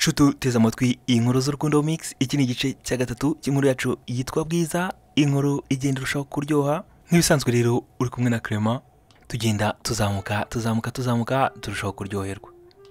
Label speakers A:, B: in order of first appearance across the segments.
A: Nshuti teze amatwi inkuru z'urukundo mix. Iki ni igice cya gatatu cy'inkuru yacu yitwa Bwiza, inkuru igenda irushaho kuryoha. Nk'ibisanzwe rero uri kumwe na Clement, tugenda tuzamuka tuzamuka tuzamuka turushaho kuryoherwa.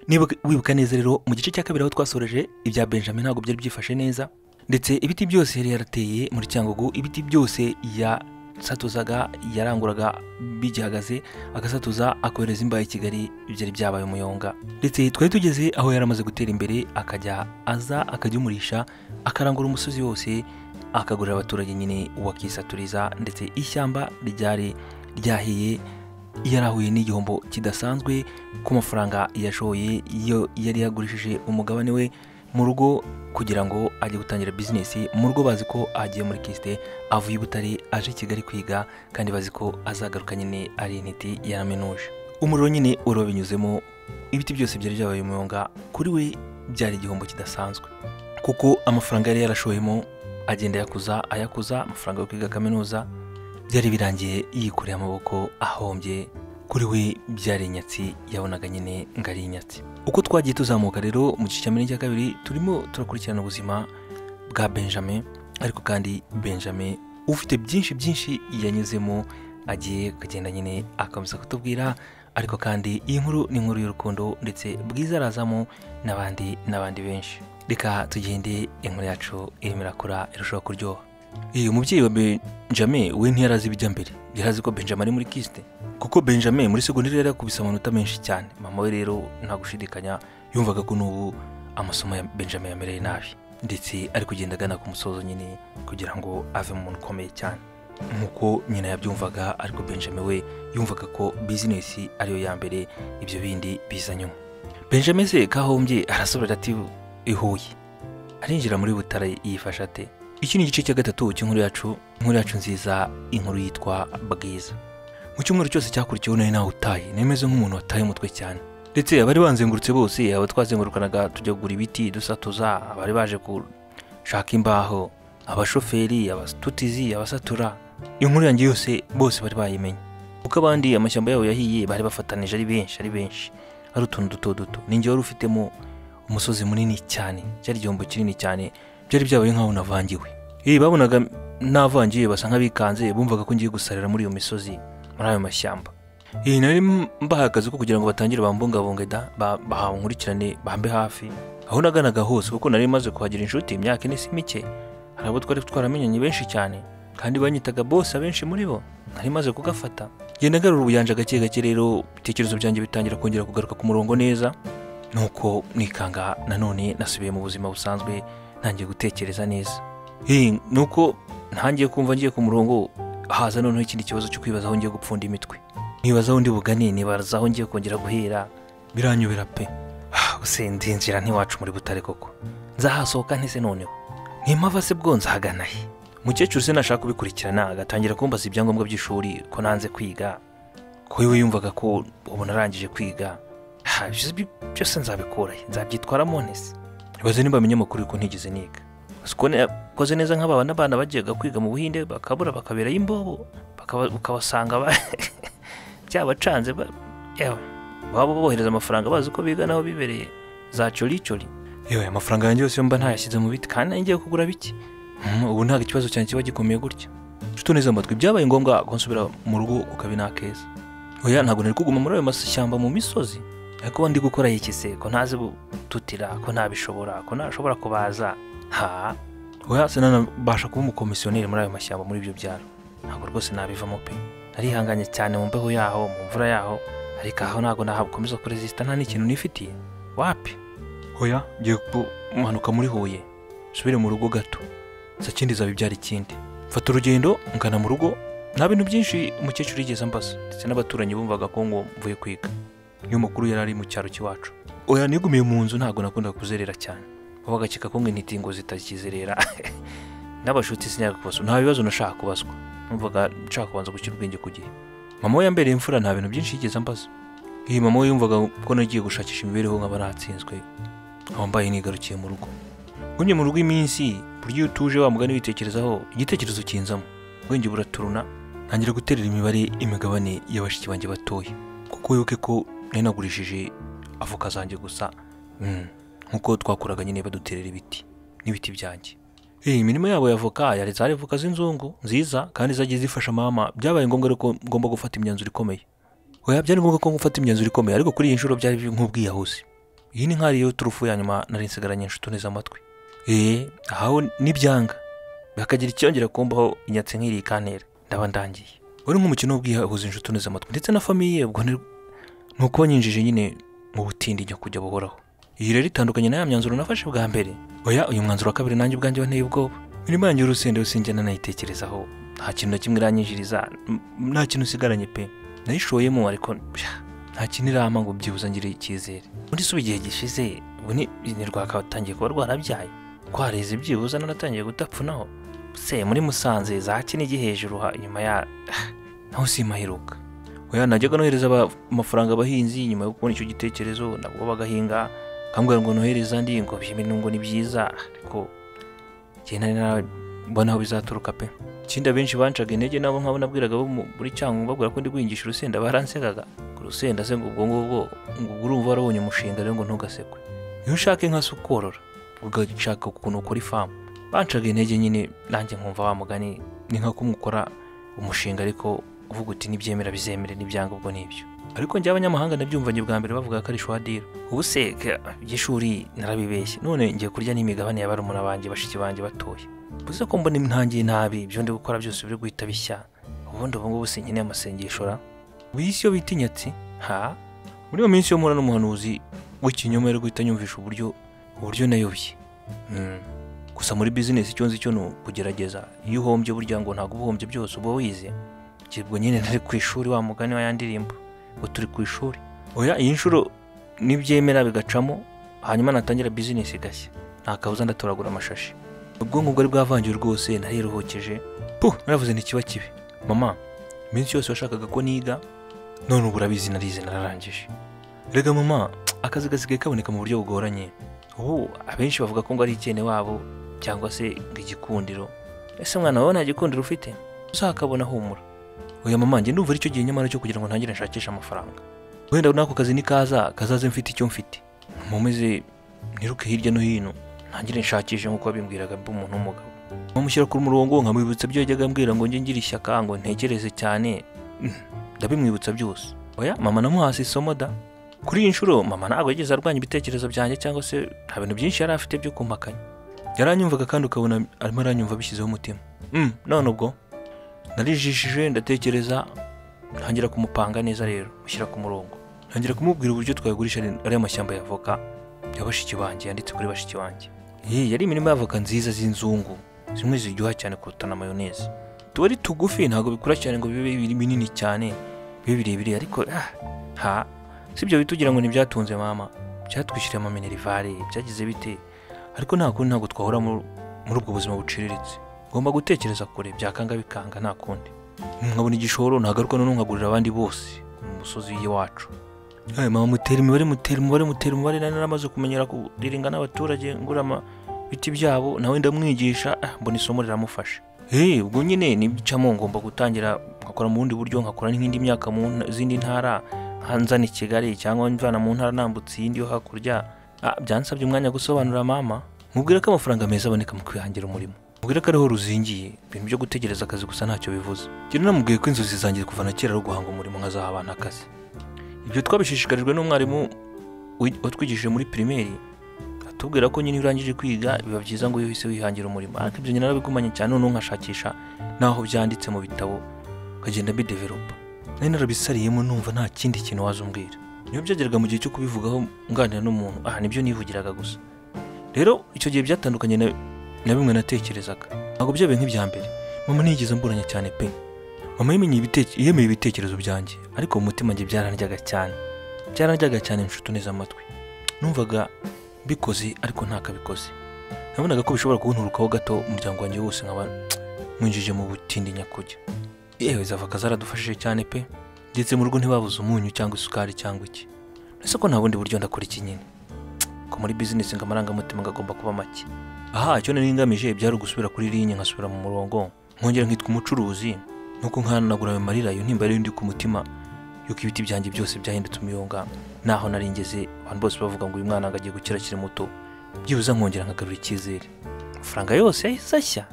A: Niba wibuka neza rero mu gice cya kabiri aho twasoreje ibya Benjamin ntabwo byari byifashe neza, ndetse ibiti byose yari yarateye muri Cyangugu, ibiti byose yasatuzaga yaranguraga bigihagaze, agasatuza akohereza imbaho i Kigali, byari byabaye umuyonga. Ndetse twari tugeze aho yari amaze gutera imbere, akajya aza akajya umurisha, akarangura umusozi wose, akagurira abaturage nyine wakisaturiza. Ndetse ishyamba ryari ryahiye, yarahuye n'igihombo kidasanzwe ku mafaranga yashoye iyo yari yagurishije umugabane we mu rugo kugira ngo ajye gutangira bizinesi. Mu rugo bazi ko agiye muri KIST, avuye i Butare aje i Kigali kwiga, kandi bazi ko azagaruka nyine ari intiti yaramenuje. Umuriro nyine wari wabinyuzemo, ibiti byose byari byabaye umuyonga, kuri we byari igihombo kidasanzwe kuko amafaranga yari yarashoyemo agenda ayakuza ayakuza, amafaranga yo kwiga kaminuza byari birangiye yikoreye amaboko ahombye. Kuri we byari inyatsi, yabonaga nyine ngo ari inyatsi. Uko twagiye tuzamuka rero mu gice cya mbere n'icya kabiri, turimo turakurikirana ubuzima bwa Benjamin, ariko kandi Benjamin ufite byinshi byinshi yanyuzemo agiye kugenda nyine akomeza kutubwira. Ariko kandi iyi nkuru ni inkuru y'urukundo, ndetse Bwiza arazamo n'abandi n'abandi benshi. Reka tugende, inkuru yacu irimo irakura irushaho kuryoha. Uyu mubyeyi wa Benjamin we ntiyarazi ibijya mbere, yarazi ko Benjamin ari muri KIST, kuko Benjamin muri segonderi yari yakubise amanota menshi cyane. Mama we rero nta gushidikanya yumvaga ko n'ubu amasomo ya Benjamin yamereye nabi, ndetse ari kugenda agana ku musozo nyine kugira ngo ave mu muntu ukomeye cyane nk'uko nyina yabyumvaga. Ariko Benjamin we yumvaga ko bizinesi ariyo ya mbere, ibyo bindi biza nyuma. Benjamin se kahombye arasobera ati i Huye, arinjira muri Butare yifasha ate? Iki ni igice cya gatatu cy'inkuru yacu, inkuru yacu nziza, inkuru yitwa Bwiza. Mu cyumweru cyose cyakurikiyeho nari nawe utaye, nemeze nk'umuntu wataye umutwe cyane. Ndetse abari banzengurutse bose, abo twazengurukanaga tujya kugura ibiti dusatuza, abari baje gushaka imbaho, abashoferi, abatutizi, abasatura, inkuru yanjye yose bose bari bayimenye. Kuko abandi amashyamba yabo yahiye bari bafatanije ari benshi ari benshi, ari utuntu duto duto. Ninjye wari ufitemo umusozi munini cyane, cyari igihombo kinini cyane, byari byabaye nkaho navangiwe. Babonaga navangiye basa nk'abikanze, bumvaga ko ngiye gusarira muri iyo misozi, muri ayo mashyamba. Nari mbahaye akazi ko kugira ngo batangire bambungabunge da, bankurikirane, bambe hafi aho naganaga hose, kuko nari maze kuhagira inshuti imyaka ine si mike. Hari abo twari twaramenyanye benshi cyane, kandi banyitaga bose abenshi muri bo, nari maze kugafata. Ngenda ngarura ubuyanja gake gake rero, ibitekerezo byanjye bitangira kongera kugaruka ku murongo neza. Nuko nikanga nanone nasubiye mu buzima busanzwe, ntangiye gutekereza neza. Nuko ntangiye kumva ngiye ku murongo, haza noneho ikindi kibazo cyo kwibaza aho ngiye gupfunda imitwe, nibaza aho ndi bugane, nibaza aho ngiye kongera guhera, biranyobera pe. Use ndinjira ntiwacu muri Butare koko, nzahasohoka ntese noneho ntimpava se bwo nzahagana he? Mukecuru se nashaka kubikurikirana, agatangira kumbaza ibyangombwa by'ishuri ko nanze kwiga, ko we yumvaga ko ubu narangije kwiga. Byose nzabikura he? Nzabyitwaramo ntese? Ibaze nimba amenye amakuru ko ntigeze niga. Koze neza nk'abana n'abana bagiye kwiga mu Buhinde bakabura bakabera imbobo, ukabasanga byabacanze, baba bohereza amafaranga bazi ko biga naho bibereye za cori cori. Yewe amafaranga yanjye yose mba ntayashyize mu biti, kandi ngiye kugura bike. Ubu ntabwo ikibazo cyanjye kiba gikomeye gutya. Nshuti neza amatwi, byabaye ngombwa ko nsubira mu rugo kukabi nakeza. Oya ntabwo nari kuguma muri ayo mashyamba mu misozi, ariko ndi gukora iki se ko ntazi gututira, ko ntabishobora, ko ntashobora kubaza. Oya sinanabasha kuba umukomisiyoneri muri ayo mashyamba muri ibyo byaro, ntabwo rwose nabivamo pe. Narihanganye cyane mu mbeho yaho, mu mvura yaho, ariko aho ntabwo nakomeza kuresista, nta n'ikintu nifitiye wapi. Oya ngiye kumanuka muri Huye nsubire mu rugo gato, sakindi zabibyara ikindi. Mfata urugendo ngana mu rugo, nta bintu byinshi umukecuru yigeze ambaza, ndetse n'abaturanyi bumvaga ko ngo mvuye kwiga. Niyo makuru yari ari mu cyaro cy'iwacu. Oya nigumiye mu nzu, ntabwo nakundaga kuzerera cyane, bagakeka ko ngo intiti ngo zitakizerera. N'abashuti sinyaga kubaswa, nta bibazo nashaka kubaswa, numvaga nshaka kubanza gushyira ubwenge ku gihe. Mama we yambereye imfura, nta bintu byinshi yigeze ambaza. Mama we yumvaga ko nagiye gushakisha imibereho nkaba natsinzwe, nkaba mbaye nigarukiye mu rugo. Ngumye mu rugo iminsi, buryo iyo utuje wa mugani witekerezaho, igitekerezo kinzamo, ubwenge buraturuna, ntangira guterera imibare imigabane y'abashiki banjye batoya, kuko wibuke ko nari nagurishije avoka zanjye gusa. Nkuko twakuraga nyine baduterera ibiti n'ibiti byanjye. Imirimo yabo ya avoka yari zari avoka z'inzungu nziza kandi zagiye zifasha mama. Byabaye ngombwa ariko ngomba gufata imyanzuro ikomeye. Oya, byari ngombwa ko ngufata imyanzuro ikomeye, ariko kuri iyi nshuro byari nk'ubwiyahuzi. Iyi ni nkari yo turufu ya nyuma nari nsigaranye inshuti neza amatwi. Aho nibyanga bakagira icyongera kumbaho inyatsi nk'iri kantera ndaba ndangiye. Wari nk'umukino w'ubwiyahuzi inshuti neza amatwi ndetse na famille, ubwo nuko nyinjije nyine mu butindi njya kujya buhoraho. Iyi rero itandukanye na ya myanzuro nafashe bwa mbere. Oya, uyu mwanzuro wa kabiri nanjye ubwanjye wanteye ubwoba. Imirimo yanjye y'urusenda yose nanayitekerezaho, nta kintu na kimwe iranyinjiriza, nta kintu usigaranye pe. Nayishoyemo ariko nta kintu irampa ngo byibuze ngire icyizere. Muri suba igihe gishize ubu ni rwakatangiye kuba rwarabyaye, kwareze byibuze nanatangiye gutapfunaho. Se muri Musanze za Kinigi hejuru inyuma ya naho simaheruka. Oya, najyaga nohereza amafaranga abahinzi nyuma yo kubona icyo gitekerezo, nabwo bagahinga kambwira ngo nohereza ndi ngo ngo ni byiza, ariko njye nari narabona aho bizaturuka pe. Ikindi abenshi bancaga intege nabo nkabo nabwiraga bo muri Cyangugu babwira ko ndi guhingisha urusenda baransekaga. Urusenda se ngo ubwo ngubwo ngo urumva warabonye umushinga rero ngo ntugasekwe. Iyo ushaka inka se ukorora ugashaka ukuntu ukora ifamu. Bancaga intege nyine nanjye nkumva wa mugani ni nka kumukora umushinga ariko uvuga uti nibyemera bizemere nibyanga ubwo nibyo. Ariko njye abanyamahanga nabyumvanye bwa mbere bavuga ko ari shwadiro. Ubu se by'ishuri narabibeshye, none ngiye kurya n'imigabane ya barumuna banjye bashiki banjye batoye. Buze ko mbona ntangiye nabi, ibyo ndi gukora byose biri guhita bishya. Ubundi ubu ngubu sinkeneye amasengesho ra. Wisi yo bita inyatsi ha muri iyo minsi yo mpura n'umuhanuzi w'ikinyoma yari guhita nyumvisha uburyo nayobye. Gusa muri business icyo nzi cyo ni kugerageza. Iyo uhombye burya ngo ntabwo ubuhombye byose uba wize. Ubwo nyine nari ku ishuri wa mugani wa yandirimbo ngo turi ku ishuri. Oya, iyi nshuro nibyemera bigacamo hanyuma natangira business igashya, nta kabuza ndatoragura amashashi. Ubwonko bwari bwavangiwe rwose, nariruhukije. Naravuze ntikiba kibi. Mama, iminsi yose washakaga ko niga, none ubu urabizi narize nararangije. Rega mama, akazi gasigaye kaboneka mu buryo bugoranye. Ubu abenshi bavuga ko ngo ari ikene wabo cyangwa se ngo igikundiro. Ese mwana wawe nta gikundiro ufite? Uzakabona humura. Oya mama, njye ndumva aricyo gihe nyamara cyo kugira ngo ntangire nshakishe amafaranga. Wenda nako kazi nikaza kazaze mfite icyo mfite. Nkomeze niruke hirya no hino ntangire nshakishe nkuko babimbwiraga mbe umuntu w'umugabo. Nkamushyira ku murongo nkamwibutsa ibyo yajyaga ambwira ngo njye ngira ishyaka ngo ntekereze cyane, ndabimwibutsa byose. Oya mama namuhasi isomo da. Kuri iyi nshuro mama ntabwo yigeze arwanya ibitekerezo byanjye cyangwa se nta bintu byinshi yari afite byo kumpakanya. Yaranyumvaga kandi ukabona arimo aranyumva bishyizeho umutima. None ubwo narijishije ndatekereza ntangira kumupanga neza rero, mushyira ku murongo. Ntangira kumubwira uburyo twagurisha ari amashyamba ya avoka ya bashiki banjye yanditse kuri bashiki banjye. Yari imirimo y'avoka nziza z'inzungu, zimwe ziryoha cyane kuruta na mayonnaise. Tuba ari tugufi ntabwo bikura cyane ngo bibe binini cyane, bibe birebire ariko ha sibyo bitugira ngo ntibyatunze mama. Byatwishyuriye ama minerivare, byagize bite? Ariko nta kundi ntabwo twahora muri ubwo buzima buciriritse. Ngomba gutekereza kure byakanga bikanga nta kundi. Nkabona igishoro ntagaruka none nkagurira abandi bose mu musozi y'iwacu. Mama mutera imibare mutera umubare mutera umubare, nari naramaze kumenyera kudiringa n'abaturage ngura biti byabo, nawe ndamwigisha mbona isomo riramufasha. Ubwo nyine nibicamo ngomba gutangira nkakora mu bundi buryo, nkakora n'indi myaka mu zindi ntara, nkanzana i Kigali cyangwa mvana mu ntara nambutse iyindi yo hakurya. Byansabye umwanya gusobanura mama, mubwira ko amafaranga meza aboneka mu kwihangira umurimo. Mubwira ko ariho ruzingiye, ibintu byo gutegereza akazi gusa ntacyo bivuze. Njye namubwiye ko inzozi zanjye kuva na kera ari uguhanga umurimo nkazaha abantu akazi. Ibyo twabishishikarijwe n'umwarimu watwigishije muri primaire, atubwira ko nyine urangije kwiga biba byiza ngo uhise wihangira umurimo. Ariko ibyo nyine narabigumanye cyane none nkashakisha naho byanditse mu bitabo nkagenda mbidevelopa. Nari narabisariyemo numva nta kindi kintu wazumbwira. Niyo byageraga mu gihe cyo kubivugaho nganira n'umuntu, nibyo nivugiraga gusa. Rero icyo gihe byatandukanye na bimwe natekerezaga. Ntabwo byabaye nk'ibya mbere. Mama ntiyigeze amburanya cyane pe. Mama yemeye ibitekerezo byanjye, ariko mu mutima njye byarandyaga cyane. Byarandyaga cyane inshuti neza amatwi. Numvaga mbikoze ariko ntakabikoze. Nabonaga ko bishobora kunturukaho gato umuryango wanjye wose nkaba mwinjije mu butindi nyakujya. Yewe zavoka zaradufashije cyane pe. Ndetse mu rugo ntibabuze umunyu cyangwa isukari cyangwa iki. Ese ko nta bundi buryo ndakora iki nyine? Ko muri business ngo amarangamutima ngagomba kuba make. Icyo nari ngamije byari ugusubira kuri linye nkasubira mu murongo, nkongera nkitwa umucuruzi, nuko nkanagura ayo marira yo ntimba ari ndi ku mutima yuko ibiti byanjye byose byahindutse umuyonga. Naho nari ngeze abantu bose bavuga ngo uyu mwana agiye gukira akiri muto. Byibuze nkongera nkagarura icyizere. Amafaranga yose yahise ashya.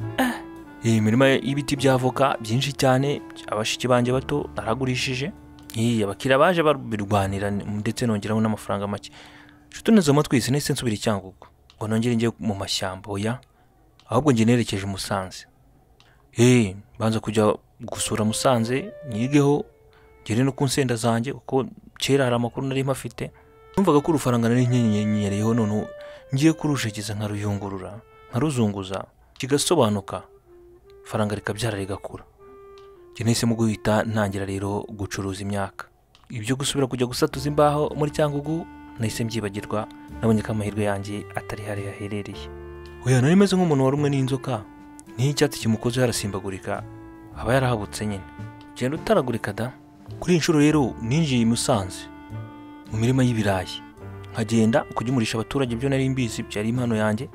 A: Iyi mirima y'ibiti bya avoka byinshi cyane abashiki banjye bato naragurishije. Abakiriya baje babirwanira ndetse nongeraho n'amafaranga make. Nshuti neza amatwi sinahise nsubira i Cyangugu ngo nongere njye mu mashyamba, oya, ahubwo njye nerekeje Musanze. Banza kujya gusura Musanze nyigeho ngere no ku nsenda zanjye kuko kera hari amakuru nari mpafite. Numvaga ko urufaranga nari nkenyereyeho none ngiye kurushegeza nkaruyungurura nkaruzunguza kigasobanuka, faranga rikabyara rigakura. Njye nahisemo guhita ntangira rero gucuruza imyaka. Ibyo gusubira kujya gusatuza imbaho muri Cyangugu nahise mbyibagirwa, nabonye ko amahirwe yanjye atari hariya aherereye. Oya, nari meze nk'umuntu warumwe n'inzoka, niyo icyatsi kimukoze yarasimbagurika aba yarahabutse nyine. Genda utaragurika da. Kuri iyi nshuro rero ninjiye i Musanze mu mirima y'ibirayi, nkagenda kugemurira abaturage ibyo nari mbizi byari impano yanjye,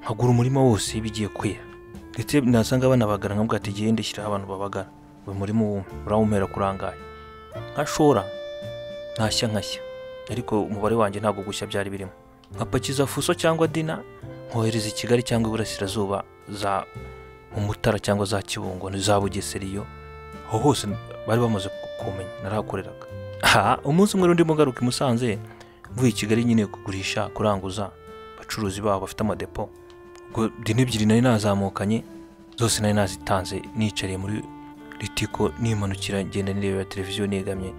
A: nkagura umurima wose bigiye kwera. Ndetse nasanga banabagara nkabwa ati gende shyiraho abantu babagara, uyu murima wume urawumpera kurangaye. Nkashora ntashya nkashya, ariko umubare wanjye ntabwo gushya byari birimo. Nkapakiza fuso cyangwa dina nkohereza i Kigali cyangwa iburasirazuba za Mutara cyangwa za Kibungo za Bugesera, iyo aho hose bari bamaze kumenya narahakoreraga. Umunsi umwe ndimo ngaruka i Musanze mvuye i Kigali nyine kugurisha kuranguza abacuruzi babo bafite amadepo. Ubwo dina ebyiri nari nazamukanye zose nari nazitanze, nicariye muri ritiko nimanukira ngenda nirebera televiziyo negamye,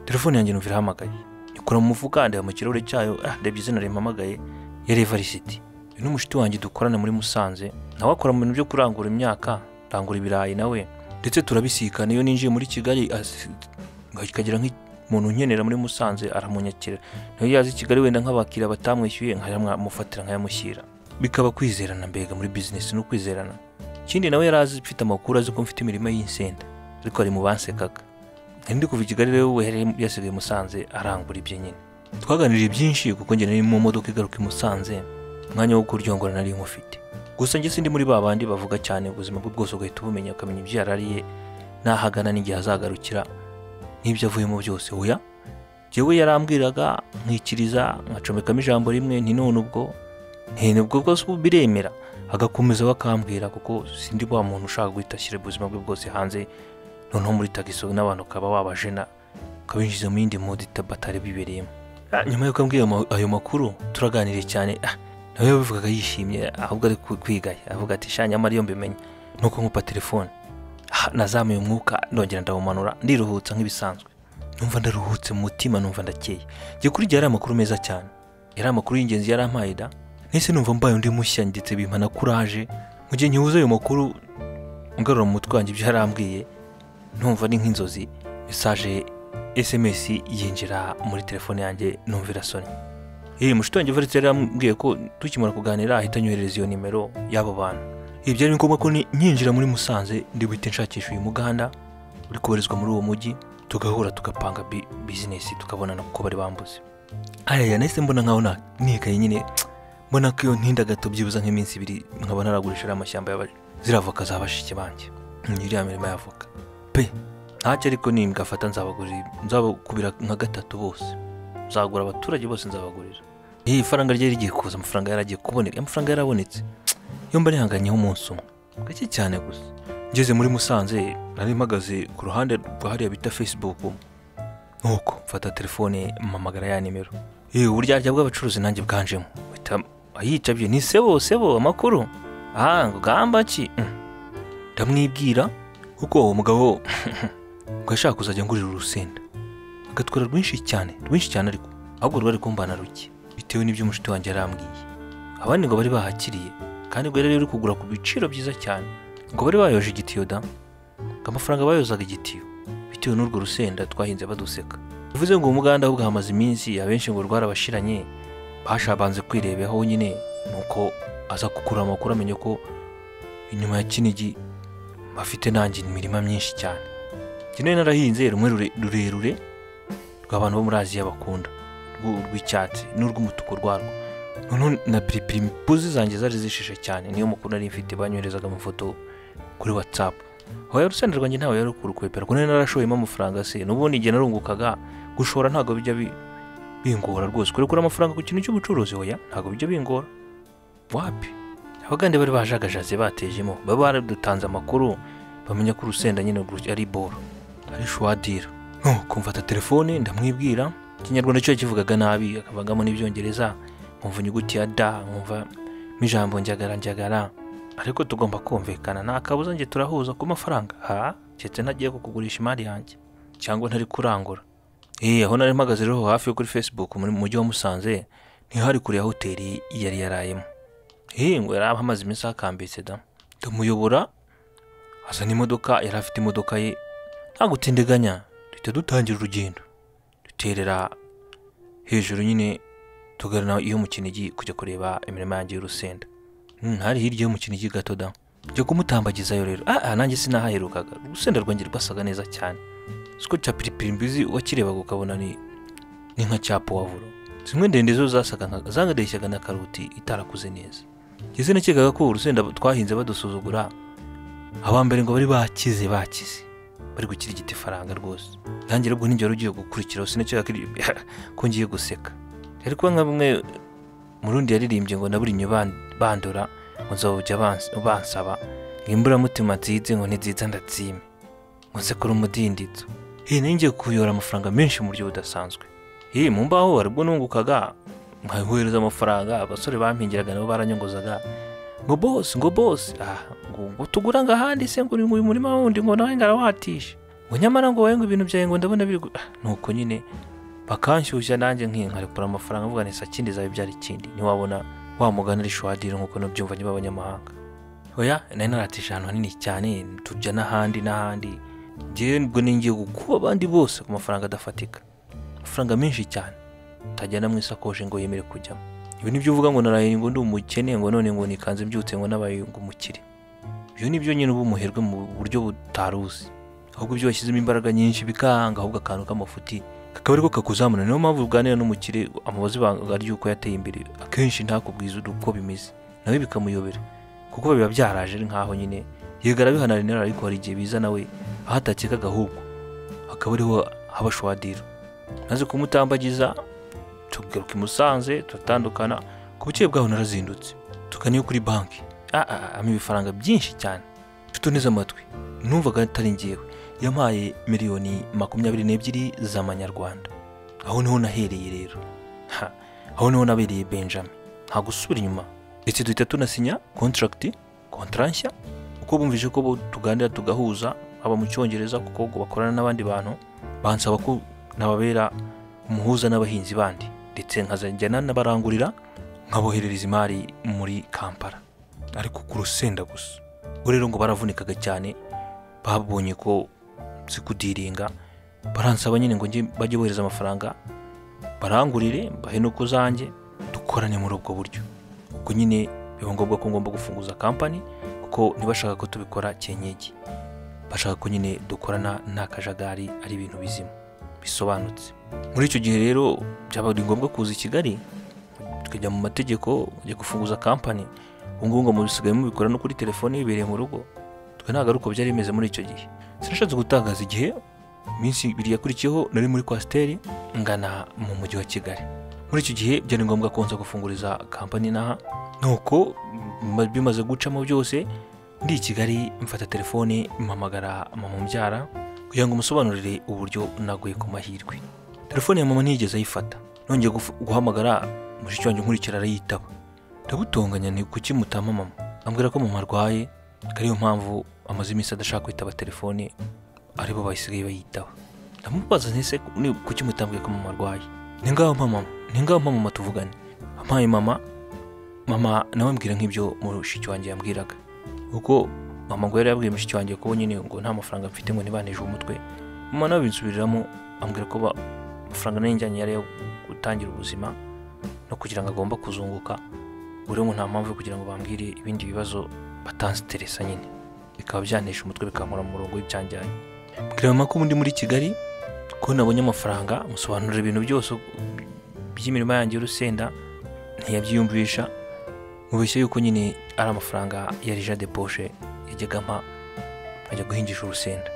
A: telefone yanjye numva irahamagaye. Nikora mu mufuka ndeba mu kirahure cyayo, ndebye izina rimpamagaye, yari Evariste. Uyu ni umushuti wanjye dukorana muri Musanze, nawe akora mu bintu byo kurangura imyaka, rangura ibirayi nawe, ndetse turabisikana. Iyo ninjiye muri Kigali akagira nk'umuntu unkenera muri Musanze aramunyakira, nayo yaza i Kigali wenda nk'abakiriya batamwishyuye nkayamufatira nkayamushyira. Bikaba kwizerana mbega muri business no kwizerana. Ikindi nawe yari azi mfite amakuru, azi ko mfite imirima y'insenda, ariko ari mu bansekaga. Ndi kuva i Kigali rero we yari yasigaye Musanze arangura ibye nyine. Twaganiriye byinshi kuko njye nari mu modoka igaruka i Musanze, umwanya wo kuryongora nari nkufite. Gusa njye sindi muri ba bandi bavuga cyane, ubuzima bwe bwose ugahita ubumenya, ukamenya ibyo yarariye n'ahagana n'igihe azagarukira n'ibyo avuyemo byose. Oya, njyewe yarambwiraga nkikiriza nkacomekamo ijambo rimwe nti none ubwo nti bwose biremera, agakomeza bakambwira kuko sindi wa muntu ushaka guhita ashyira ubuzima bwe bwose hanze, noneho muri tagiso n'abantu ukaba wabajena ukabinjiza mu yindi mode batari bibereyemo. Nyuma y'uko ambwiye ayo makuru turaganiriye cyane, nawe yabivugaga yishimye ahubwo ari kwigaya avuga ati sha nyamara iyo mbimenye nuko nkupa telefone. Nazamuye umwuka ndongera ndawumanura ndiruhutsa nk'ibisanzwe, numva ndaruhutse mu mutima, numva ndakeye. Njye kuri jye yari amakuru meza cyane, yari amakuru y'ingenzi yarampaye da. Nahise numva mbaye undi mushya ndetse bimpa na courage. Mu gihe nkihuza ayo makuru ngarura mu mutwe wanjye ibyo yarambwiye, numva ni nk'inzozi. Message SMS yinjira muri telefone yanjye numva irasonye. Mushuti wanjye Evariste yari yambwiye ko tukimara kuganira ahita anyoherereza iyo nimero y'abo bantu. Byari ngombwa ko nyinjira muri Musanze ndi buhite nshakisha uyu muganda uri kubarizwa muri uwo mujyi, tugahura tugapanga business tukabonana kuko bari bambuze. Aya nahise mbona nkaho nikaye nyine, mbona ko iyo ntinda gato byibuza nk'iminsi ibiri nkaba naragurisha amashyamba ziriya avoka za bashiki banjye, iriya mirima y'avoka pe. Ntacyo ariko nimbwafata nzabagurira, nzabakubira nka gatatu bose, nzagura abaturage bose nzabagurira. Iyi faranga ryari rigiye kuza, amafaranga yaragiye kuboneka, amafaranga yarabonetse. Iyo mba nihanganyeho umunsi umwe gake cyane gusa. Ngeze muri Musanze nari mpagaze ku ruhande rwa hariya bita Facebook, nuko mfata telefone mpamagara ya nimero. Uburyarya bw'abacuruzi nanjye bwanjemo, ayicabye ni sebo sebo amakuru ngo gamba ki. Ndamwibwira kuko uwo mugabo ngo ashaka kuzajya ngurira urusenda agatwara rwinshi cyane rwinshi cyane, ariko ahubwo rwari kumbana ruke bitewe n'ibyo umushuti wanjye yarambwiye. Abandi ngo bari bahakiriye kandi ngo yari kugura ku biciro byiza cyane, ngo bari bayoje igitiyo da, ngo amafaranga bayozaga igitiyo bitewe n'urwo rusenda twahinze baduseka. Bivuze ngo umuganda ahubwo hamaze iminsi abenshi ngo rwarabashiranye, bashabanze kwirebeho nyine, nuko aza gukura amakuru amenya ko inyuma ya Kinigi bafite nanjye imirima myinshi cyane. Njye narahinze rumwe rurerure rw'abantu bo muri Aziya bakunda, rw'icyatsi n'urw'umutuku rwarwo. Noneho na piripiri mbuzi zanjye zari zishishe cyane, niyo makuru nari mfite, banyoherezaga amafoto kuri WhatsApp. Aho urusenda rwanjye ntawe yari kurukwepera kuko narashoyemo amafaranga se, n'ubundi igihe narungukaga gushora ntabwo bijya bingora rwose. Kurekura amafaranga ku kintu cy'ubucuruzi oya ntabwo bijya bingora. Wapi, abagande bari bajagajaze batejemo, baba baradutanze amakuru bamenya ko urusenda nyine ari boro, ari shwadira. Nuko mfata telefone ndamwibwira, Ikinyarwanda cyo kivugaga nabi akavangamo n'ibyongereza, nkumva inyuguti ya da, nkumva ijambo njyagara njyagara, ariko tugomba kumvikana nta kabuza nge turahuza ku mafaranga. Ha, keretse ntagiye kukugurisha imari yanjye cyangwa ntari kurangura. Aho nari mpagaze rero hafi yo kuri Facebook muri mujyi wa Musanze, ntihari kure ya hoteli yari yarayemo. Ngo yari ahamaze iminsi akambitse da. Ndamuyobora azana imodoka, yari afite imodoka ye, nta gutindiganya duhita dutangira urugendo, duterera hejuru nyine tugana iyo mu Kinigi kujya kureba imirima yanjye y'urusenda. Hari hirya yo mu Kinigi gato da. Njya kumutambagizayo rero. Nanjye sinahaherukaga. Urusenda rwanjye rwasaga neza cyane. Siko cya piripiri mbizi wakirebaga ukabona ni nka cya puwavuro. Zimwe ndende zo zasaga nka zangadeshyaga na karoti itarakuze neza. Ngeze nakekaga ko urusenda twahinze badusuzugura, abambere ngo bari bakize bari gukirigita ifaranga rwose. Nanjye rubwo ninjye rugiye gukurikira sinakekaga ko ngiye guseka. Ariko nka bumwe murundi yaririmbye ngo naburinye bandora ngo nzobujya bansaba ngo imburamutima nzize ngo ntiziza ndatsime ngo nsekure umudindizo. Ninjye kuyora amafaranga menshi mu buryo budasanzwe. Mu mbaho aribwo nungukaga nkahohereza amafaranga, abasore bampingiraga nabo baranyongozaga ngo boss, ngo boss, ngo tugura ngahandi se ngo uyu murima wundi ngo nawe ngarawatisha, ngo nyamara ngo wowe ngo ibintu byawe ngo ndabona biri. Nuko nyine bakanshyushya nanjye nkarekura amafaranga mvuga nti sakindi zawe byari ikindi, ntiwabona wa mugana ari shwadira nkuko nabyumva niba abanyamahanga. Oya, nari naratisha ahantu hanini cyane, tujya n'ahandi n'ahandi. Njyewe ubwo ningiye gukuba abandi bose ku mafaranga adafatika, amafaranga menshi cyane utajyana mu isakoshi ngo yemere kujyamo. Ibi nibyo uvuga ngo naraye ngo ndi umukene, ngo none ngo nikanze mbyutse ngo nabaye ngo umukire. Ibyo nibyo nyine uba umuherwe mu buryo butaruzi, ahubwo ibyo washyizemo imbaraga nyinshi bikanga, ahubwo akantu k'amafuti kakaba ariko kakuzamura. Niyo mpamvu uganira n'umukire amubaza ibanga ry'uko yateye imbere, akenshi ntakubwiza uko bimeze, nawe bikamuyobera kuko biba byaraje ari nkaho nyine yego arabihananira, ariko hari igihe biza nawe aho atakekaga ahubwo akaba ariho haba shwadira. Maze kumutambagiza tugaruka i Musanze turatandukana. Ku bukeye bwaho narazindutse tukaniyo kuri banki, ampa ibifaranga byinshi cyane. Tutuneze amatwi, numvaga atari njyewe. Yampaye 22 miliyoni z'amanyarwanda. Aho niho nahereye rero, aho niho nabereye Benjamin, nta gusubira inyuma. Ndetse duhita tunasinya contract nshya, uko bumvise ko tuganira tugahuza haba mu Cyongereza kuko bakorana n'abandi bantu, bansaba ko nababera umuhuza n'abahinzi bandi, ndetse nkazajya n'abarangurira nkaboherereza imari muri Kampala, ariko ku rusenda gusa. Ubwo rero ngo baravunikaga cyane, babonye ko zikudiringa, baransaba nyine ngo bajye bohereza amafaranga barangurire mbahe nuko zanjye dukorane muri ubwo buryo. Ubwo nyine biba ngombwa ko ngomba gufunguza company, kuko ntibashaka ko tubikora cyenyegi, bashaka ko nyine dukorana nta kajagari, ari ibintu bizima bisobanutse. Muri icyo gihe rero byaba ngombwa kuza i Kigali tukajya mu mategeko, njya gufunguza company. Ubu ngubu ngo mubisigaye mubikora no kuri telefone yibereye mu rugo, twe ntabwo ari uko byari bimeze muri icyo gihe. Sinashatse gutangaza igihe, iminsi ibiri yakurikiyeho nari muri kwasiteri ngana mu mujyi wa Kigali. Muri icyo gihe byari ngombwa ko nza gufunguriza company inaha. Nuko bimaze gucamo byose, ndi i Kigali mfata telefone mpamagara mama umbyara kugira ngo musobanurire uburyo naguye ku mahirwe. Telefone ya mama ntiyigeze ayifata. Nongeye guhamagara mushiki wanjye nkurikira arayitaba. Ndabutonganya nti kuki mutama mama? Ambwira ko mama arwaye, ariyo mpamvu amaze iminsi adashaka kwitaba telefone, aribo bayisigaye bayitaba. Ndamubaza nti se kuki mutambwiye ko mama arwaye? Ni ngaho mpa mama, ni ngaho mpa mama tuvugane. Ampaye mama, mama nawe ambwira nk'ibyo mushiki wanjye yambwiraga. Kuko mama ngo yari yabwiye mushiki wanjye ko nyine ngo nta mafaranga mfite ngo ntibaneje umutwe. Mama nawe binsubiriramo ambwira ko amafaranga nari njyanye yari ayo gutangira ubuzima no kugira ngo agomba kuzunguka, buri ngo nta mpamvu yo kugira ngo bambwire ibindi bibazo batansteresa nyine, bikaba byanesha umutwe bikankura mu murongo w'ibyanjyanye. Mbwira mama ko ubu ndi muri Kigali, ko nabonye amafaranga, musobanurira ibintu byose by'imirima yanjye y'urusenda, ntiyabyiyumvisha, mubeshya yuko nyine ari amafaranga ya argent de poche yajyaga ampa nkajya guhingisha urusenda.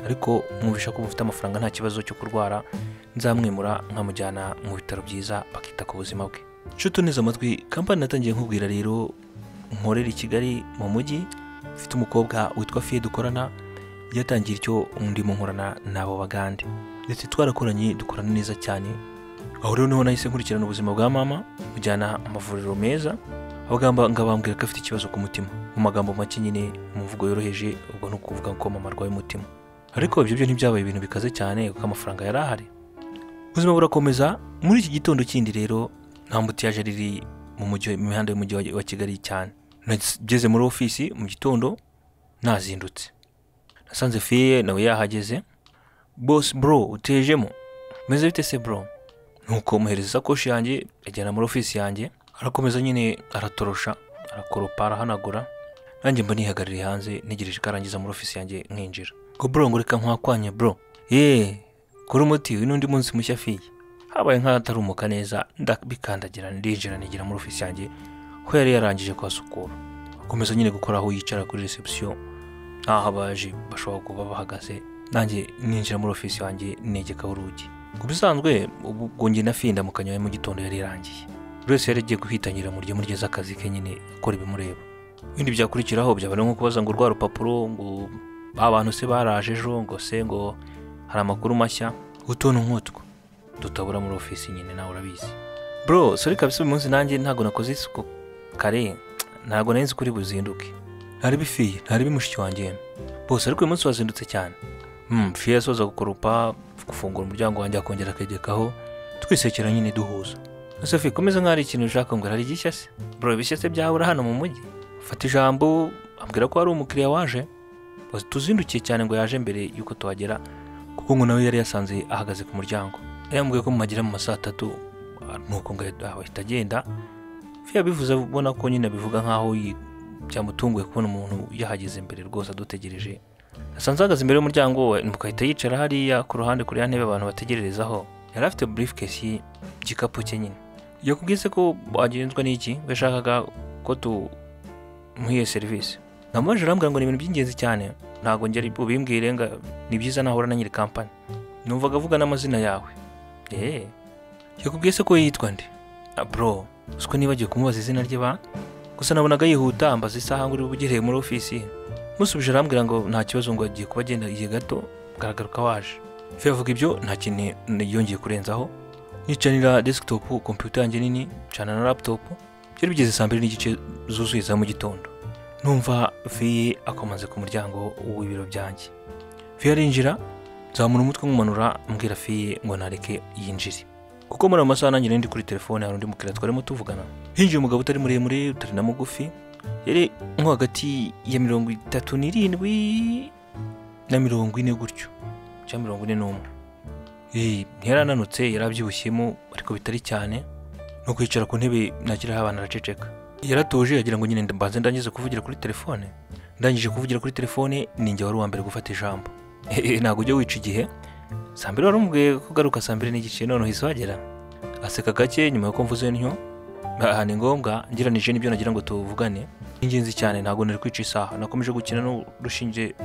A: Ariko mwumvisha ko mufite amafaranga nta kibazo cyo kurwara, nzamwimura nkamujyana mu bitaro byiza bakita ku buzima bwe. Nshuti neza amatwi, kampani natangiye nkubwira rero nkorera i Kigali mu mujyi, mfite umukobwa witwa Fiye dukorana, byatangiye icyo ndimo nkorana n'abo bagande, ndetse twarakoranye dukorana neza cyane. Aho rero niho nahise nkurikirana ubuzima bwa mama, mujyana amavuriro meza, abaganga bambwira ko afite ikibazo ku mutima. Mu magambo make nyine, mu mvugo yoroheje, ubwo ni ukuvuga ko mama arwaye umutima. Ariko ibyo byo ntibyabaye ibintu bikaze cyane kuko amafaranga yari ahari. Ubuzima burakomeza. Muri iki gitondo kindi rero nta mbutiyaje riri mu mujyi, mu mihanda y'umujyi wa Kigali cyane. Nageze muri ofisi mu gitondo nazindutse, nasanze Fiye nawe yahageze. Boss bro, utejemo meze bite se bro? Nuko muhereza isakoshi yanjye ajyana muri ofisi yanjye, arakomeza nyine aratorosha, arakoropa, arahanagura. Nanjye mba nihagarariye hanze ntegereje ko arangiza muri ofisi yanjye nkinjira. Ngo bro, ngo reka nkwakwanye bro. Yeee, kora umuti, uyu n'undi munsi mushya Fiye. Habaye nk'ahatarumuka neza, ndabikandagira ndinjira nigira muri ofisi yanjye ko yari yarangije kuhasukura. Akomeza nyine gukora aho yicara kuri reception, aho abaje bashobora kuba bahagaze. Nanjye ninjira muri ofisi yanjye negekaho urugi. Ku bisanzwe ubwo njye na Fiye ndamukanya mu gitondo yari irangiye. Buri wese yari agiye guhitangira mu ryo muryo z'akazi ke nyine akora ibimureba. Ibindi byakurikiraho byaba ari nko kubaza ngo rwa rupapuro, ngo abantu se baraje ejo, ngo se ngo hari amakuru mashya, utuntu nk'utwo tutabura muri ofisi nyine, nawe urabizi. Bro, sorry kabisa uyu munsi nanjye ntago nakoze isuku kare, ntago nari nzi kuri buzinduke. Ntari bifiye, ntari bimushiki wanjye. Bose ariko uyu munsi wazindutse cyane. Fiye asoza gukoropa, gufungura umuryango wanjye akongera akegekaho, twisekera nyine duhuza. Ese Fiye komeza nk'aho hari ikintu ushaka ngo hari igishya se? Bro, ibishya se byabura hano mu mujyi? Fata ijambo, ambwira ko hari umukiriya waje. Tuzindukiye cyane ngo yaje mbere yuko tuhagera, kuko ngo nawe yari yasanze ahagaze ku muryango. Yambwiye ko mumagera mu masaha 3, nuko ngo ahita agenda. Fiye abivuze ubona ko nyine abivuga nkaho byamutunguye kubona umuntu yahageze mbere rwose adutegereje. Asanze ahagaze imbere y'umuryango we, nuko ahita yicara hariya ku ruhande kuri ya ntebe abantu bategererezaho. Yari afite briefcase y'igikapu cye nyine. Yakubwiye se ko agenzwa n'iki? Yashakaga ko tumuhiye serivisi. Namubajije arambwira ngo ni ibintu by'ingenzi cyane, ntago njye ubimbwire ngo ni byiza nahura na nyiri kampani. Numvaga avuga n'amazina yawe. Yakubwiye se ko yitwa nde? Bro, usiko nibagiwe kumubaza izina rye ba? Gusa nabonaga yihuta ambaza isaha ngo uri bugereye muri ofisi. Musubije arambwira ngo nta kibazo, ngo agiye kuba agenda igihe gato, garagaruka waje. Fiye avuga ibyo nta kintu yongeye kurenzaho. Nicanira desktop, computer yanjye nini, cana na laptop. Byari bigeze saa 2:15 zuzuye za mu gitondo. Numva Fiye akomaze ku muryango w'ibiro byanjye. Fiye arinjira, nzamura umutwe nkumanura, mbwira Fiye ngo ntareke yinjire. Kuko muri ayo masaha nanjye ndi kuri telefone, hari undi mukiriya twarimo tuvugana. Hinjiye umugabo utari muremure, utari na mugufi, yari nko hagati ya 37 na 40 gutyo, cyangwa 41. Ntiyarananutse, yarabyibushyemo ariko bitari cyane. No kwicara ku ntebe nakiraho abana araceceka. Yaratuje yagira ngo nyine mbanze ndangize kuvugira kuri telefone. Ndangije kuvugira kuri telefone ninjye wari uwa mbere gufata ijambo. Ntago ujya wica igihe. Saa 2 wari umubwiye kugaruka saa 2:15, none uhise wagera. Aseka gake nyuma yuko mvuze ntyo. Aha ni ngombwa ngiranije n'ibyo nagira ngo tuvugane. Ingenzi cyane, ntago nari kwica isaha. Nakomeje gukina n'urushinge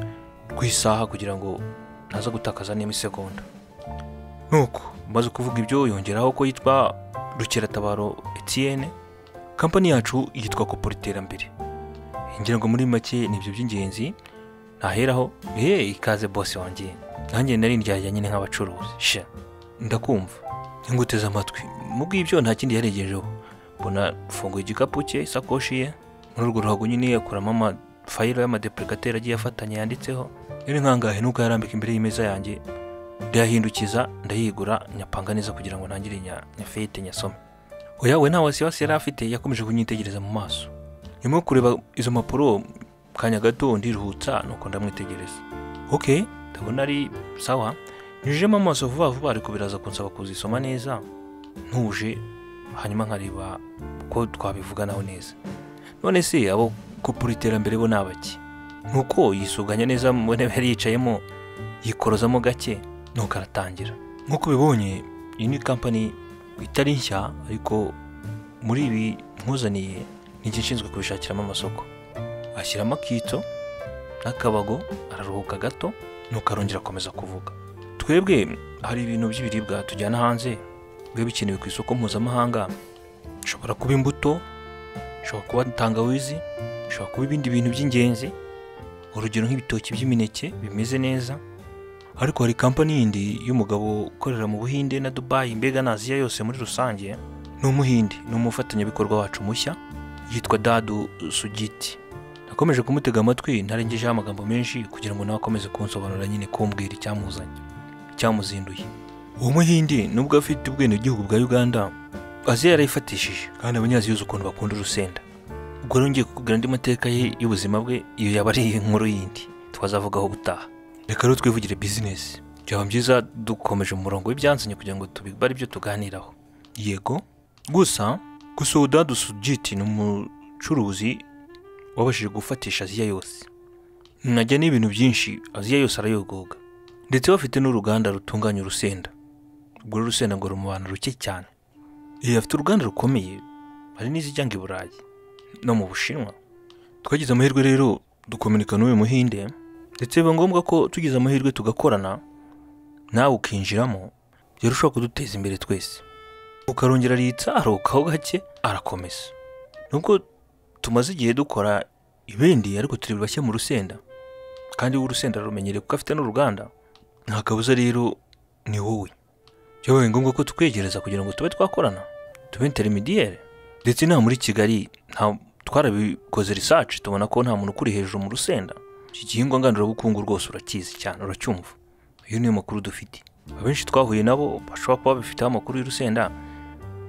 A: rw'isaha kugira ngo ntaza gutakaza n'imisegonda. Nuko maze kuvuga ibyo yongeraho ko yitwa Rukeratabaro Etienne. Kampani yacu yitwa Kopora Iterambere. Ngira ngo muri make nibyo by'ingenzi naheraho. Ikaze boss wanjye. Nanjye nari ndyarya nyine nk'abacuruzi. Sha, ndakumva. Nguteze amatwi. Mubwiye ibyo nta kindi yaregejeho. Mbona funguye igikapu cye, isakoshi ye. Muri urwo ruhago nyine yakuramo amafayilo y'amadeplicateri agiye afatanye yanditseho. Yari nkangahe nuko yarambika imbere y'imeza yanjye. Ndayahindukiza, ndayigura, nyapanga neza kugira ngo ntangire nyafete nyasome. Oya we nta wasiwasi yari afite, yakomeje kunyitegereza mu maso. Nyuma yo kureba izo mpapuro kanya gato ndiruhutsa nuko ndamwitegereza. Okay, ndabona ari sawa. Nyujijemo amaso vuba vuba ariko biraza kunsaba kuzisoma neza ntuje, hanyuma nkareba ko twabivuganaho neza. None se abo Kopora Iterambere bo nabaki? Nuko yisuganya neza mu ntebe yari yicayemo, yikorozamo gake, nuko aratangira. Nkuko bibonye iyi ni company itari nshya, ariko muri ibi nkuzaniye ni nshinzwe kubishakiramo amasoko. Ashyiramo akitso n'akabago, araruhuka gato, nuko arongera akomeza kuvuga. Twebwe hari ibintu by'ibiribwa tujyana hanze biba bikenewe ku isoko mpuzamahanga. Ishobora kuba imbuto, ishobora kuba tangawizi, ishobora kuba ibindi bintu by'ingenzi, urugero nk'ibitoki by'imineke bimeze neza. Ariko hari kampani yindi y'umugabo ukorera mu Buhinde na Dubai, mbega na Aziya yose muri rusange. Ni umuhinde, ni umufatanyabikorwa wacu mushya, yitwa Dadu Sugiti. Nakomeje kumutega amatwi ntarengejeho amagambo menshi kugira ngo nawe akomeze kunsobanurira nyine, kumbwira icyamuzanye, icyamuzinduye. Uwo muhinde nubwo afite ubwenegihugu bwa Uganda, Aziya yarayifatishije, kandi abanyaziya uzi ukuntu bakunda urusenda. Ubwo rero ngiye kukubwira andi mateka ye y'ubuzima bwe, iyo yaba ari inkuru yindi twazavugaho ubutaha. Reka rero twivugire bizinesi, byaba byiza dukomeje mu murongo w'ibyanzanye kugira ngo tubibare ibyo tuganiraho. Yego, gusa Dadu Sugiti ni umucuruzi wabashije gufatisha Aziya yose, najya n'ibintu byinshi, Aziya yose arayogoga, ndetse bafite n'uruganda rutunganya urusenda. Ubwo urusenda ngo rumubana ruke cyane. Iyo afite uruganda rukomeye, hari n'izijyanga i Burayi no mu Bushinwa. Twagize amahirwe rero dukominika n'uyu muhinde, ndetse biba ngombwa ko tugize amahirwe tugakorana nawe ukinjiramo, byarushaho kuduteza imbere twese. Ukarongera aritsa arukaho gake arakomeza. Nubwo tumaze igihe dukora ibindi, ariko turi bashya mu rusenda, kandi urusenda rumenyereye kuko afite n'uruganda. Nta kabuza rero ni wowe byabaye ngombwa ko tukwegereza kugira ngo tube twakorana, tube intermediaire. Ndetse nta muri Kigali nta twarabikoze research, tubona ko nta muntu ukuri hejuru mu rusenda. Iki gihingwa ngandurabukungu rwose urakizi cyane, uracyumva. Iyo niyo makuru dufite. Abenshi twahuye nabo bashobora kuba bafite amakuru y'urusenda,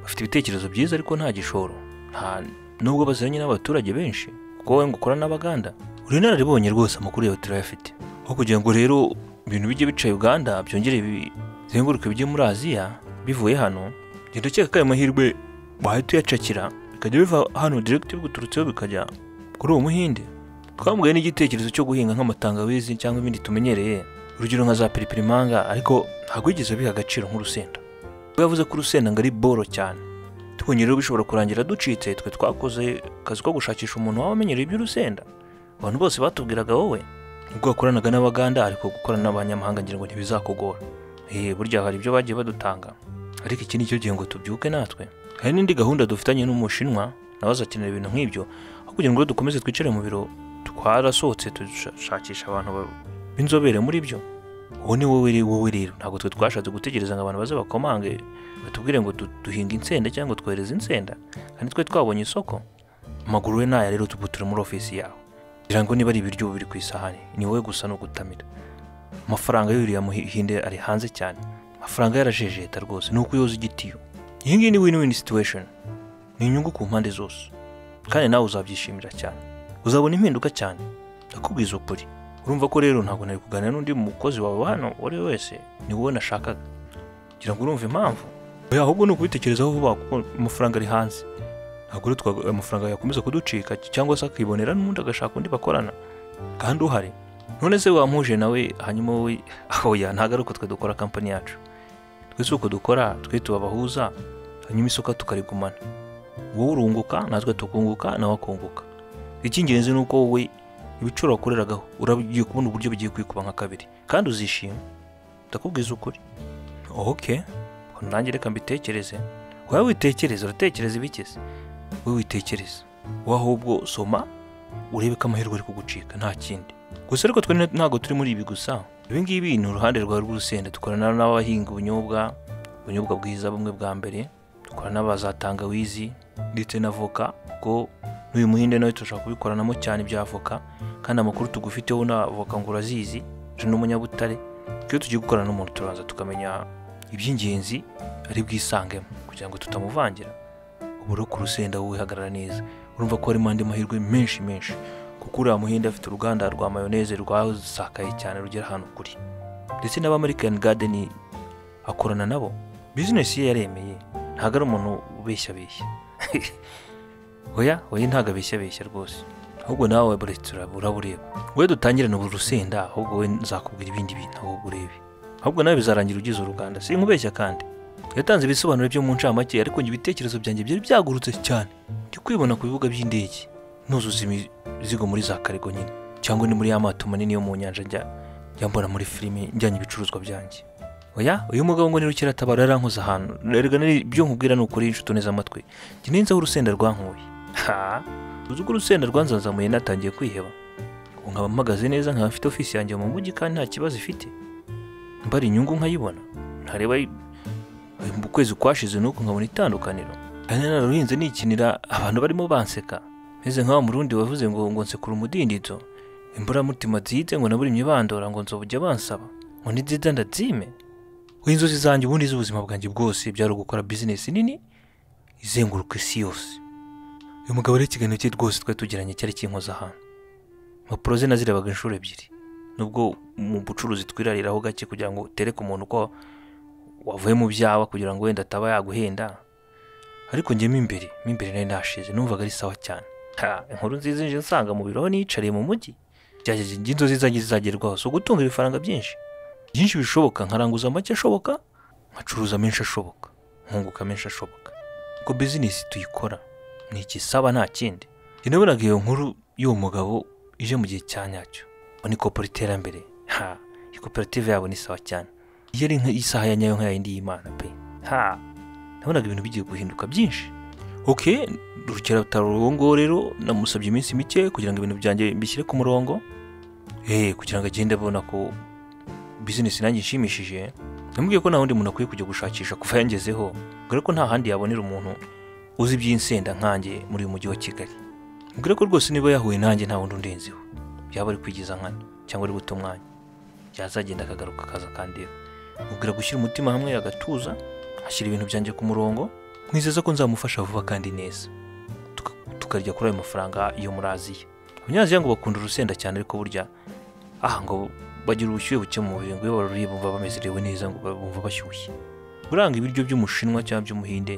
A: bafite ibitekerezo byiza ariko nta gishoro, nta nubwo baziranye n'abaturage benshi, kuko wowe ngo ukora n'abaganda. Uri inararibonye rwose, amakuru yawe turayafite. Aho kugira ngo rero ibintu bijye bica Uganda byongere bizenguruke bijye muri Aziya bivuye hano, ngenda ukeka ko ayo mahirwe wahita uyacakira bikajya biva hano direct biguturutseho bikajya kuri uwo muhinde. Twamubwiye n'igitekerezo cyo guhinga nk'amatangawizi cyangwa ibindi tumenyereye, urugero nka za piripirimanga, ariko ntabwo yigeze abiha agaciro nk'urusenda. We yavuze ko urusenda ngo ari boro cyane. Tubonye rero bishobora kurangira ducitse, twe twakoze akazi ko gushakisha umuntu waba amenyereye iby'urusenda. Abantu bose batubwiraga wowe, ubwo wakoranaga n'abaganda, ariko gukorana n'abanyamahanga ngira ngo ntibizakugora. Burya hari ibyo bagiye badutanga, ariko iki ni cyo gihe ngo tubyuke natwe. Hari n'indi gahunda dufitanye n'umushinwa, nawe azakenera ibintu nk'ibyo. Aho kugira ngo dukomeze twicare mu biro, twarasohotse dushakisha abantu b'inzobere muri byo. Uwo ni wowe rero, ntabwo twe twashatse gutegereza ngo abantu baze bakomange batubwire ngo duhinga insenda cyangwa twohereze insenda, kandi twe twabonye isoko. Amaguru we naya rero, tubu turi muri ofisi yawe. Ngira ngo niba ari ibiryo biri ku isahani, ni wowe gusa no gutamira. Amafaranga y'uriya muhinde ari hanze cyane, amafaranga yarajejeta rwose, ni uko yoza igitiyo. Iyi ngiyi ni win-win situation, ni inyungu ku mpande zose, kandi nawe uzabyishimira cyane, uzabona impinduka cyane, ndakubwiza ukuri. Urumva ko rero ntabwo nari kuganira n'undi mukozi wawe hano uwo ari we wese, ni wowe nashakaga. Ngira ngo urumve impamvu. Oya, ahubwo ni ukubitekerezaho vuba kuko amafaranga ari hanze. Ntabwo rero amafaranga yakomeza kuducika cyangwa se akibonera n'undi agashaka undi bakorana kandi uhari. None se wampuje nawe hanyuma wowe? Oya, ntabwo ari uko twe dukora kampani yacu. Twese uko dukora, twe tubabahuza hanyuma isoko tukarigumana. Wowe urunguka, natwe tukunguka, nawe akunguka. Icy'ingenzi ni uko wowe ibiciro wakoreragaho uragiye kubona uburyo bigiye kwikuba nka kabiri, kandi uzishima, ndakubwiza ukuri. Okay, nanjye reka mbitekereze. Wowe witekereze, uratekereza ibiki se? Wowe witekereze, wowe ahubwo soma urebe ko amahirwe ari kugucika, nta kindi. Gusa ariko twe ntabwo turi muri ibi gusa. Ibi ngibi ni uruhande rwawe rw'urusenda. Dukorana n'abahinga ubunyobwa, ubunyobwa bwiza bumwe bwa mbere, dukorana n'abazatangawizi ndetse na voka, kuko n'uyu muhinde nawe turashaka kubikoranamo cyane ibya avoka, kandi amakuru tugufiteho na avoka ngo urazizi, uri n'umunyabutare. Iyo tugiye gukorana n'umuntu turabanza tukamenya iby'ingenzi ari bwisangemo kugira ngo tutamuvangira. Ubu rero ku rusenda wowe hagarara neza, urumva ko harimo andi mahirwe menshi menshi, kuko uriya muhinde afite uruganda rwa mayoneze rwasakaye cyane rugera hano kuri, ndetse n'aba American Garden akorana nabo. Bizinesi ye yaremeye, ntabwo ari umuntu ubeshya beshya. Oya oya, ntabwo abeshya beshya rwose. Ahubwo nawe buretse urabureba, wowe dutangirane ubu rusenda, ahubwo wowe nzakubwira ibindi bintu, ahubwo urebe, ahubwo nawe bizarangira ugize uruganda, sinkubeshya. Kandi yatanze ibisobanuro byo mu ncamake, ariko njye ibitekerezo byanjye byari byagurutse cyane. Ndi kwibona ku bibuga by'indege nuzuza imizigo muri za cargo nyine, cyangwa ni muri ya mato manini yo mu nyanja njya mbona muri filimi, njyanye ibicuruzwa byanjye. Oya, uyu mugabo ngo ni Rukeratabaro yarankoze ahantu. Erega ibyo nkubwira ni ukuri, inshuti neza amatwi. Njye ninzi aho urusenda rwankuye. Ha, uzi ko urusenda rwanzanzamuye natangiye kwiheba. Ubu nkaba mpagaze neza, nkaba mfite ofisi yanjye mu mujyi kandi nta kibazo ifite. Mbara inyungu nkayibona. Ntareba mu kwezi kwashize nuko nkabona itandukaniro. Kandi nararuhinze nikinira abantu barimo banseka. Meze nka wa Murundi wavuze ngo nsekura umudindizo. Imburamutima nzize ngo naburimye bandora ngo nzobujya bansaba. Ngo nziza ndazime. Inzozi zanjye ubundi z'ubuzima bwanjye bwose byari ugukora business nini izenguruka isi yose. Uyu mugabo rero ikiganiro cye rwose twari tugiranye cyari kinkoza ahantu. Impapuro ze nazirebaga inshuro ebyiri. Nubwo mu bucuruzi twirariraho gake kugira ngo utereke umuntu ko wavuye mu byawa kugira ngo wenda ataba yaguhenda. Ariko njye mo imbere nari nashize, numvaga ari sawa cyane. Ha, inkuru nziza nje nsanga mu biro nicariye mu mujyi. Byageze inzozi zanjye zizagerwaho, so gutunga ibifaranga byinshi. Byinshi bishoboka, nkaranguza make ashoboka, nkacuruza menshi ashoboka, nkunguka menshi ashoboka. Ko business tuyikora ni ikisaba nta kindi. Njye nabonaga iyo nkuru y'uwo mugabo ije mu gihe cya nyacyo. Ni kopera iterambere. Ha, iyi koperative yabo ni sawa cyane. Iyo ari nk'isaha ya nyayo nka yindi y'Imana pe. Ha, nabonaga ibintu bigiye guhinduka byinshi. Okay, Rukeratabaro ngo rero namusabye iminsi mike kugira ngo ibintu byanjye mbishyire ku murongo. Kugira ngo agende abona ko business nanjye nshimishije. Namubwiye ko nta wundi muntu akwiye kujya gushakisha kuva yangezeho, mbwira ko nta handi yabonera umuntu uzi iby'insenda nkanjye muri uyu mujyi wa Kigali. Mbwira ko rwose niba yahuye nanjye nta wundi undenzeho, yaba ari kwigiza nkana cyangwa ari guta umwanya, yazagenda akagaruka akaza akandeba. Mubwira gushyira umutima hamwe agatuza, ashyira ibintu byanjye ku murongo, mwizeza ko nzamufasha vuba kandi neza, tukarya kuri ayo mafaranga yo muri Aziya. Abanyaziya ngo bakunda urusenda cyane, ariko burya ngo bagira ubushyuhe buke mu mubiri, ngo iyo baruriye bumva bamezerewe neza, ngo bumva bashyushye. Buranga ibiryo by'umushinwa cyangwa by'umuhinde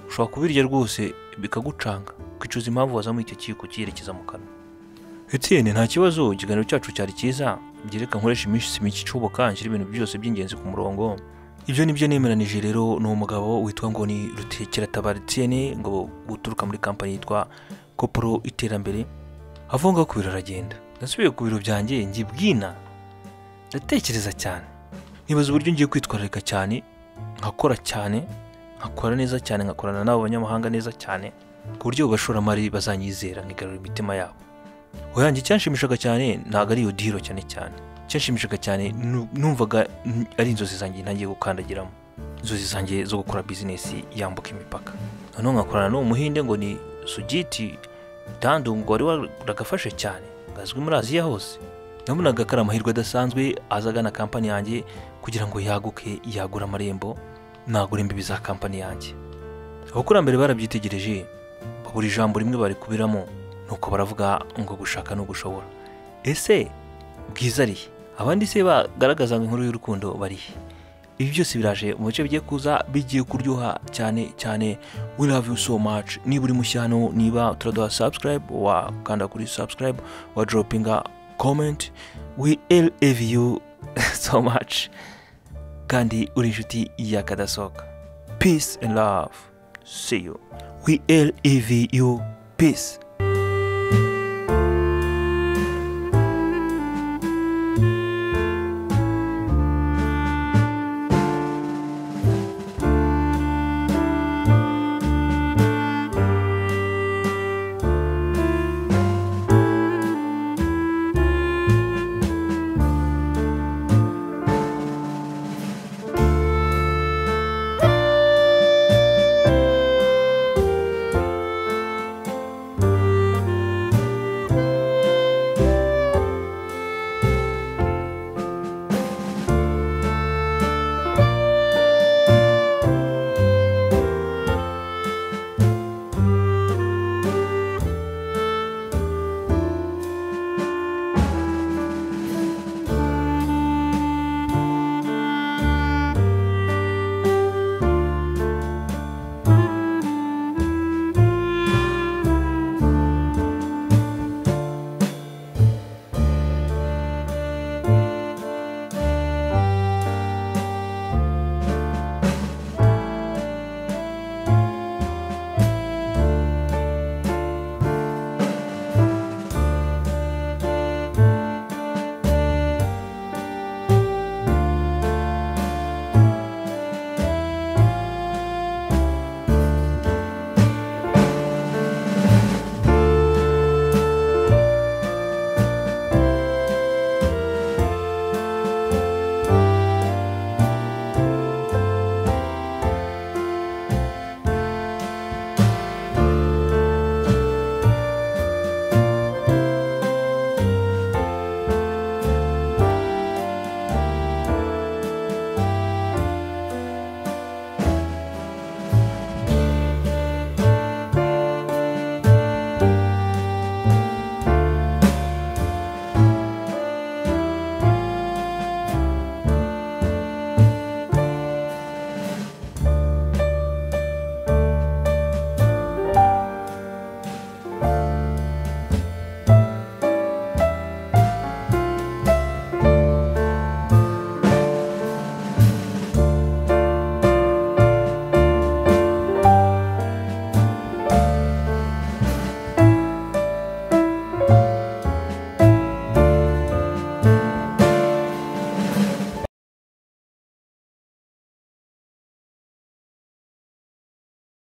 A: ushobora kubirya rwose bikagucanga, ukicuza impamvu wazamuye icyo kiyiko cyerekeza mu kanwa. Etienne, nta kibazo, ikiganiro cyacu cyari cyiza, gereka nkoresha iminsi mike ishoboka nshyira ibintu byose by'ingenzi ku murongo. Ibyo nibyo nemeranije rero n'uwo mugabo witwa ngo ni Rukeratabaro Etienne, ngo uturuka muri kampani yitwa Kopro Iterambere. Avunga ku biro aragenda. Nasubiye ku biro byanjye njye bwina, ndatekereza cyane, nibaza uburyo ngiye kwitwararika cyane, nkakora cyane, nkakora neza cyane, nkakorana n'abo banyamahanga neza cyane, ku buryo abashoramari bazanyizera nkigarura imitima yabo. Oyanjye icyanshimishaga cyane ntabwo ari iyo diro cyane cyane, icyanshimishaga cyane numvaga ari inzozi zanjye ntangiye gukandagiramo, inzozi zanjye zo gukora business yambuka imipaka. Noneho nkakorana n'uwo muhinde ngo ni Sugiti Dandu, ngo wari waragafashe cyane, ngazwi muri Aziya hose. Nabonaga ko ari amahirwe adasanzwe azagana kampani yanjye kugira ngo yaguke, yagura amarembo, nagura imbibi za kampani yanjye. Abakurambere barabyitegereje, babura ijambo rimwe bari kubiramo, nuko baravuga ngo gushaka no gushobora. Ese Bwiza ari he? Abandi se bagaragaza ngo inkuru y'urukundo bari he? Ibi byose biraje mu bice bigiye kuza, bigiye kuryoha cyane cyane. We love you so much. Niba uri mushya hano, niba turaduha subscribe, wakanda kuri subscribe, wa dropinga comment. We love you so much, kandi uri inshuti y'akadasohoka. Peace and love, see you. We love you, peace.